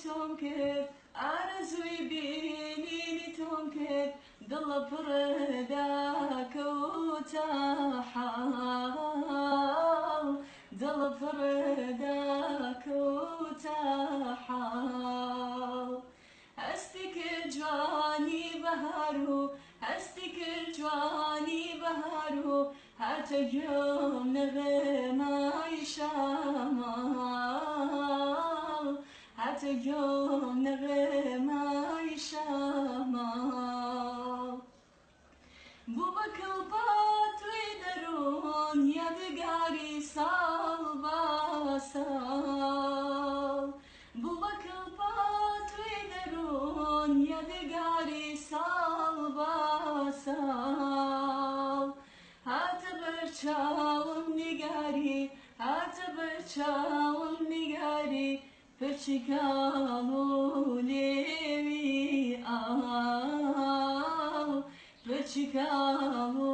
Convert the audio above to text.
تۆم کرد، ئارەزووی بینینی تۆم کرد، دڵ پڕ داکەوتە حاڵ، دڵ پڕ داکەوتە حاڵ. هەستی کرد جوانی بەهار و هەستی کرد جوانی بەهار و هاتە گوێم نەغمەی شەماڵ، هاتە گوێم نەغمەی شەماڵ. بوو بە کڵپە توێی دەروون یادگاری ساڵ بە ساڵ، بوو بە کڵپە توێی دەروون یادگاری ساڵ بە ساڵ. هاتە بەرچاوم نیگاری، هاتە بەرچاوم نیگاری، پرچی کاڵ و لێوی ئاڵ، پرچی کاڵ و.